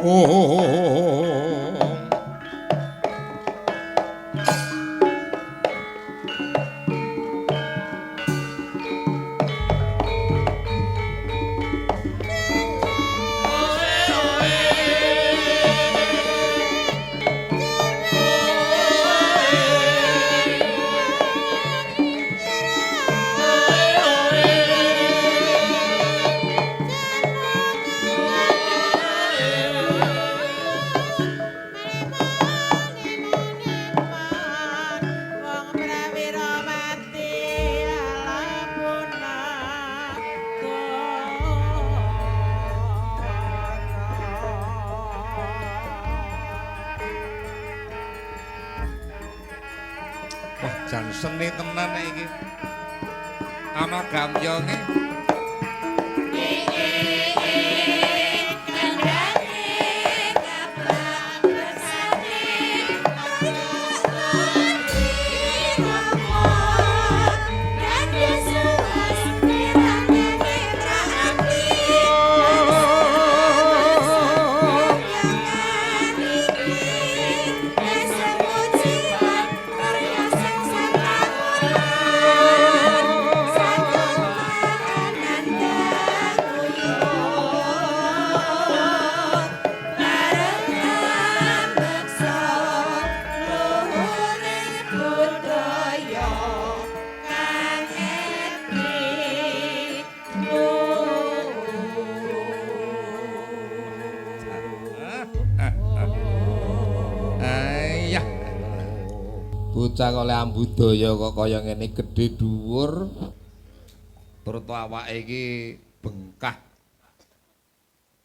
Oh. Wong prawira mati alapuna. Wah, jan seni tenan nek iki. Ana gamyonge. Ayah. Bocah oleh ambudaya kok kaya ngene gedhe dhuwur. Turut awake iki bengkah,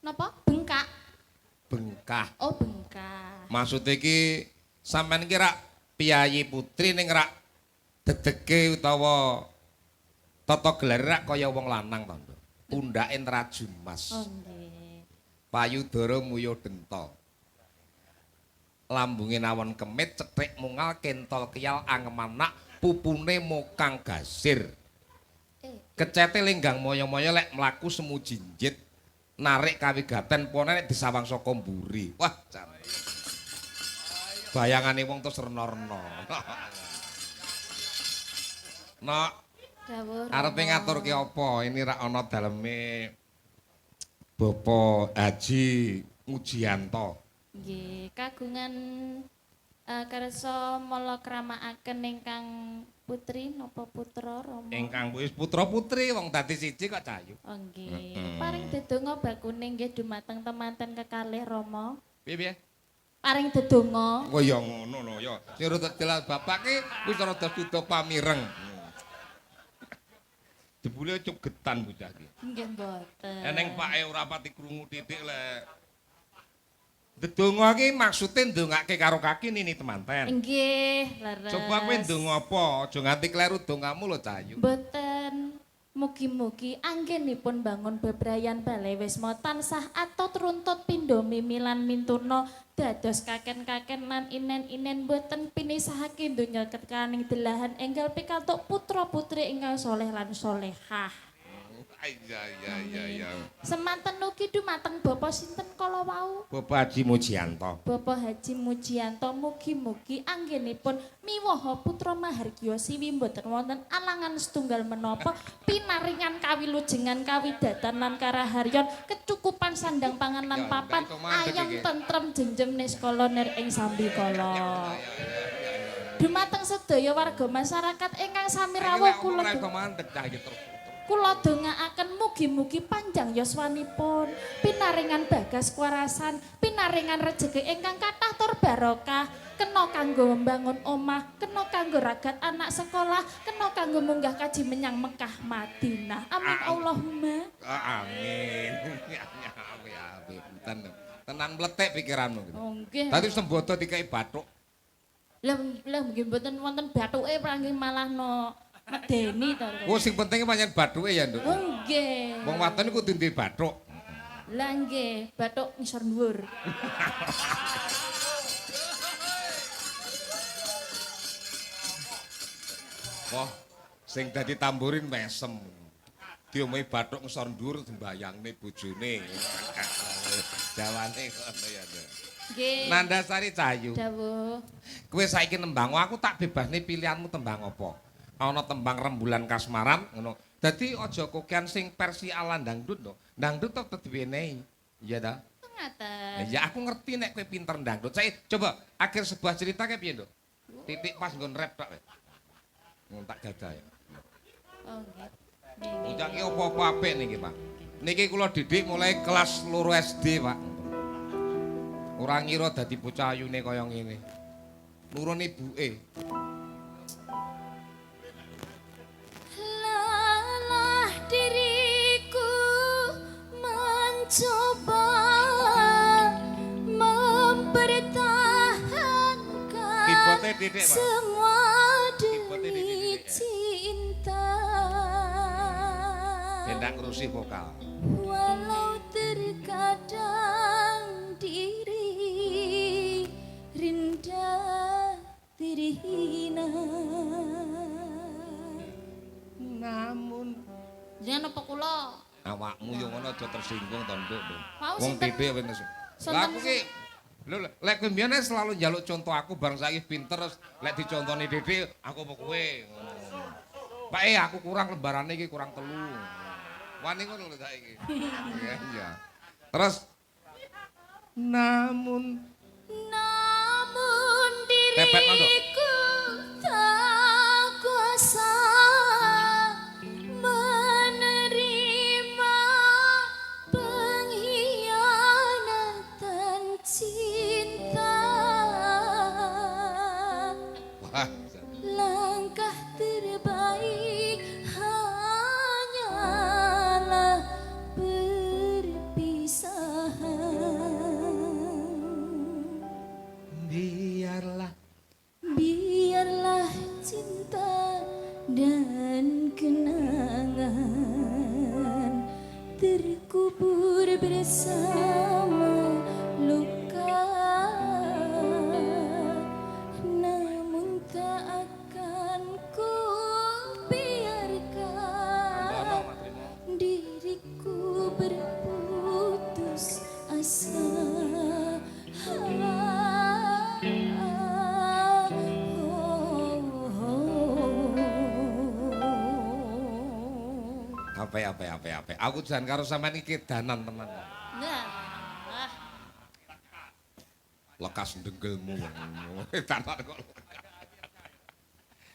Napa? Bengkak. Bengkah. Oh, bengkah. Maksude iki sampean iki rak piyayi putri ning rak dedege utawa tata gelar rak kaya wong lanang to, Nduk. Pundhake Traju Mas. Oh, nggih. Payudara muyo denta. Lambunge nawon kemit, cethik mungal, kentol kiyal, angemanak, pupune mokang gasir. Kecete lenggang moyo-moyo lek mlaku semu jinjit, narik kawigaten pone nek disawang saka mburi. Wah, jan. Bayangane wong terus rena-rena. Nok, Dawuh. arepe Rama. ngaturke apa? Ini rak ana daleme Bapak Haji Mujianto. Nggih, kagungan kersa malakramakaken ingkang putri napa putra, Rama? Ingkang wis putra putri wong dadi siji kok cayu. Oh nggih. Paring dedonga bakune nggih dumateng temanten kekalih, Rama. Piye piye? Paring dedonga. Oh ya ngono lho ya. Sing rada jelas bapak ki wis rada suda pamireng. Jebule cugetan bocah ki. Nggih mboten. Eneng pake ora pati krungu titik lek. Dedonga ki maksude ndongake karo kaki nini temanten. Nggih, leres. Coba kowe ndonga apa? Aja nganti kleru dongamu lho, Cayu. Mboten. Mugi-mugi anggenipun bangun bebrayan balai wisma tansah atot runtut pindha mimilan mintuna dados kaken-kaken lan inen-inen boten pinisahake donya ketkaning delahan enggal pikantuk putra-putri ingkang soleh lan solehah. Iya iya iya iya. Semanten ugi dumateng Bapak sinten kala wau? Bapak Haji Mujianto. Bapak Haji Mujianto, mugi-mugi anggenipun miwaha putra mahargya siwi mboten wonten alangan setunggal menapa, pinaringan kawilujengan kawidatan lan karaharyan, kecukupan sandang pangan lan Ya, papan, ndak iso mandek ayem iki. tentrem jenjem niskala nir ing sambikala. Dumateng sedaya warga masyarakat ingkang sami rawuh, kula Ora iso mandek cah iki terus. Kula dongaaken mugi-mugi panjang yuswanipun, pinaringan bagas kuwarasan, pinaringan rejeki ingkang kathah tur barokah, kena kanggo membangun omah, kena kanggo ragat anak sekolah, kena kanggo munggah kaji menyang Mekah Madinah. Amin Allahumma. Ah, amin. Ya, ya, amin amin. Tenan. Tenan mletek pikiranmu gitu. Oh nggih. Tadi sembodo dikai bathuk. Lah lah nggih mboten wonten bathuke prangge malah no Medeni to. Oh sing penting pancen bathuke ya, Nduk. Oh nggih. Wong wadon iku kudu duwe bathuk. Lah nggih, bathuk ngisor dhuwur. Wah, sing dadi tamburin mesem. Diomongi bathuk ngisor dhuwur sembayangne bojone. Jawane ngono ya, Nduk. Nggih. Nandasari Cahayu. Dawuh. Kowe saiki nembang, aku tak bebasne pilihanmu tembang apa. Ana tembang rembulan kasmaran ngono. Dadi aja kokean sing versi ala dangdut lho. Dangdut tetep diwenehi. Iya ta? Ngaten. Ya aku ngerti nek kowe pinter dangdut. Saiki coba akhir sebuah cerita kayak piye, Nduk? Titik pas nggon rap tok. Ngono tak gadah ya. Oh nggih. Nggih, nggih. Bocah ki apa-apa apik niki, Pak. Niki kula didik mulai kelas 2 SD, Pak. Ora ngira dadi bocah ayune kaya ngene. Nurun ibuke. Lelah diriku mencoba mempertahankan Tibote titik, Pak. semua Tibote demi titik, titik. cinta. Ben ndak ngurusi vokal. Walau terkadang diri rendah terhina. Namun Jangan apa kula? awakmu yo ngono aja tersinggung to, Nduk. Mau Wong sinten- titik wis. Lah sinten- aku ki lho lek kowe mbiyen selalu njaluk contoh aku bareng saiki pinter terus lek dicontoni titik aku apa kowe ngono. Pak aku kurang lembarane iki kurang 3. Wani ngono lho saiki. Iya iya. Terus namun Namun Tepet, Nduk. diriku tak kuasa menerima pengkhianatan cinta. Wah, Langkah terbaik hanyalah perpisahan. biarlah Biarlah cinta dan kenangan terkubur bersama luka, namun tak akan ku biarkan diriku berputus asa. Ape ape ape ape. Aku jan karo sampean iki kedanan tenan. Nah, Lekas ndenggelmu. Tenan kok.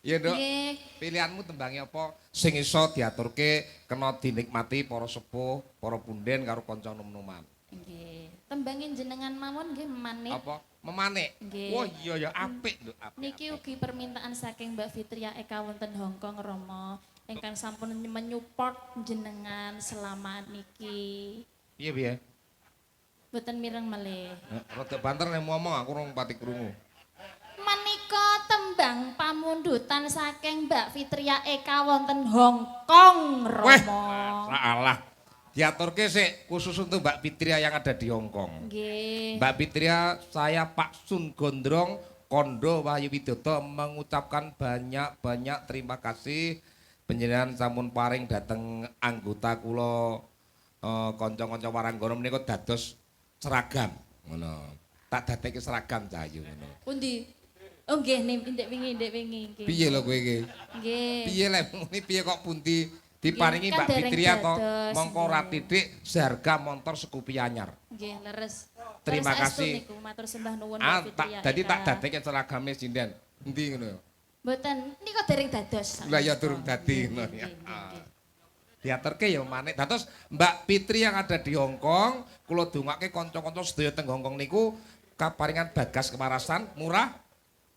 Ya, Nduk. nggih. Pilihanmu tembangi apa sing iso diaturke kena dinikmati para sepuh, para punden karo kanca nom-noman. Nggih. Tembangin jenengan mawon nggih memanik. Apa? Memanik. Nggih. Wah iya ya apik, Nduk, apik. Niki apik. ugi permintaan saking Mbak Fitria Eka wonten Hong Kong Romo ingkang sampun menyupport jenengan selama niki. Piye piye? Mboten mireng melih. Rada banter nek ngomong aku rong pati krungu. Menika tembang pamundutan saking Mbak Fitria Eka wonten Hong Kong Weh, Romo. salah. Diaturke sik khusus untuk Mbak Fitria yang ada di Hong Kong. Nggih. Mbak Fitria, saya Pak Sun Gondrong, Kondo Wahyu Widodo mengucapkan banyak-banyak terima kasih panjenengan sampun paring dateng anggota kula kanca-kanca Waranggono menika dados seragam ngono. Tak dadekke seragam Cahayu ngono. Pundi? Oh nggih nim ndek wingi nggih. Piye lho kowe iki? Nggih. Piye lek muni piye kok pundi diparingi Nggih, kan Mbak dereng Fitria to dados, mongko ora nggih. titik seharga montor Scoopy anyar. Nggih, leres. Terima Leres estu kasih. Niku, matur sembah nuwun Ah, Mbak tak Fitria. dadi tak Eka. dadekke seragame sinden. Endi ngono ya? Mboten, niku dereng dados. Lah ya durung dadi ngono Nggih, ya. nggih, nggih. Diaturke ya manik. Dados Mbak Fitri yang ada di Hong Kong, kula dongake kanca-kanca sedaya teng Hong Kong niku kaparingan bagas kewarasan, murah,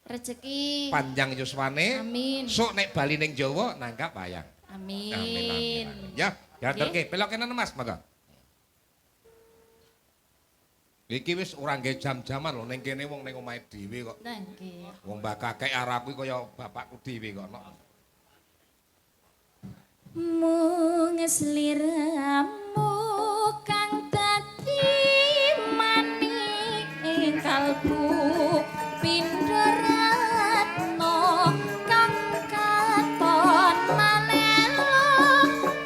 Rezeki. panjang yuswane. Amin. Sok nek bali ning Jawa nanggap wayang. Amin. Amin amin. amin. Ya, diaturke. Pelok kene Mas, monggo. Iki wis ora nggae jam-jaman lho ning kene wong ning omahe dhewe kok. Nah, nggih. Wong mbah kakek araku kaya bapakku dhewe kok. No. Mung sliramu kang dadi manik ing kalbu, pindha retno kang katon malelo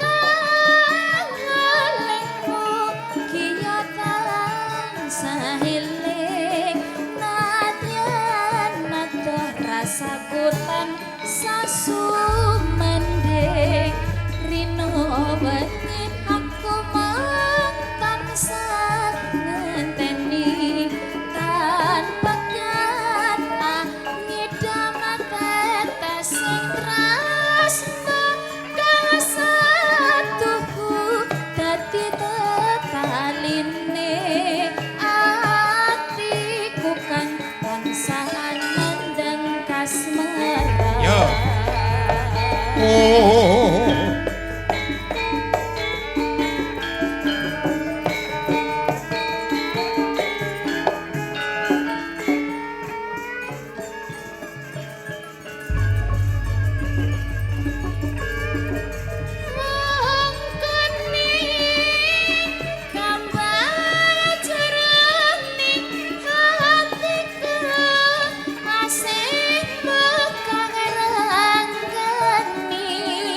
kang elingmu kiya tansah eling, nadyan adoh rasaku tansah sumending. Rino wengi aku mung tansah ngenteni, tan pegat ngidam tetes sing tresna kang satuhu dadi tetaline atiku kang tansah nandhang kasmaran. Yo. Oh. Wong kuning gambar jroning atiku, asih kang ranggeni.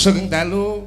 Sugeng dalu.